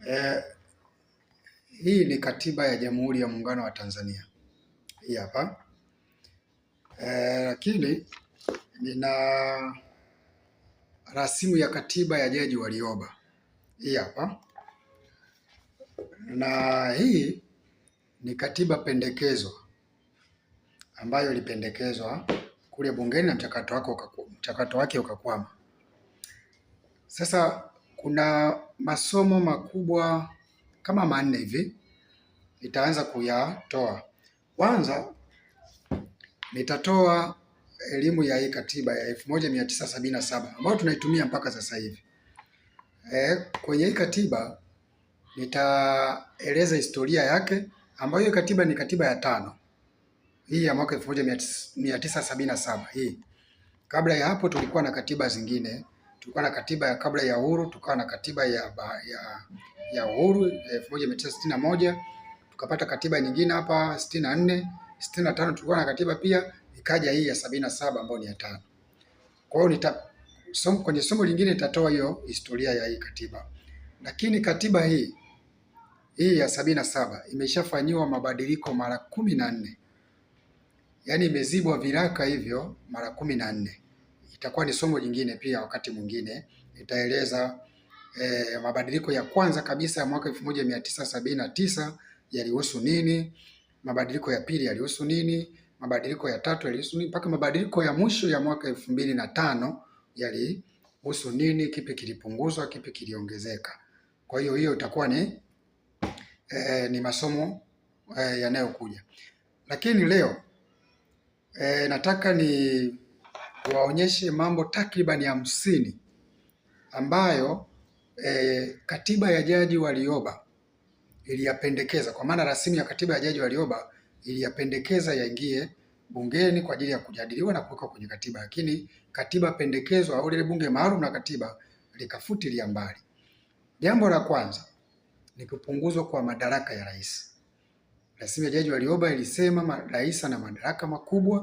Eh, hii ni katiba ya Jamhuri ya Muungano wa Tanzania hii hapa lakini nina rasimu ya katiba ya Jaji Warioba hii hapa, na hii ni katiba pendekezwa ambayo ilipendekezwa kule bungeni na mchakato wake ukakwama. Sasa kuna masomo makubwa kama manne hivi nitaanza kuyatoa. Kwanza nitatoa elimu ya hii katiba ya 1977 ambayo tunaitumia mpaka sasa hivi. Kwenye hii katiba nitaeleza historia yake ambayo hii katiba ni katiba ya tano hii ya mwaka 1977 hii. Kabla ya hapo tulikuwa na katiba zingine, tulikuwa na katiba ya kabla ya uhuru, tukawa na katiba ya uhuru 1961, tukapata katiba nyingine hapa 64, 65 tulikuwa na katiba pia, ikaja hii ya 77 ambayo ni ya tano. Kwa hiyo kwenye somo lingine nitatoa hiyo historia ya hii katiba, lakini katiba hii ya 77 imeshafanyiwa mabadiliko mara 14, yaani imezibwa viraka hivyo mara 14. Itakuwa ni somo jingine pia, wakati mwingine nitaeleza mabadiliko ya kwanza kabisa ya mwaka 1979 yalihusu nini, mabadiliko ya pili yalihusu nini, mabadiliko ya tatu yalihusu nini, mpaka mabadiliko ya mwisho ya mwaka 2005 yalihusu nini, kipi kilipunguzwa, kipi kiliongezeka. Kwa hiyo hiyo itakuwa ni masomo yanayokuja, lakini leo nataka ni waonyeshe mambo takribani 50 ambayo katiba ya Jaji Warioba iliyapendekeza, kwa maana rasimu ya katiba ya Jaji Warioba iliyapendekeza yaingie bungeni kwa ajili ya kujadiliwa na kuwekwa kwenye katiba, lakini katiba pendekezwa au lile bunge maalum la katiba likafutilia mbali. Jambo la kwanza ni kupunguzwa kwa madaraka ya rais. Rasimu ya Jaji Warioba ilisema rais ana madaraka makubwa.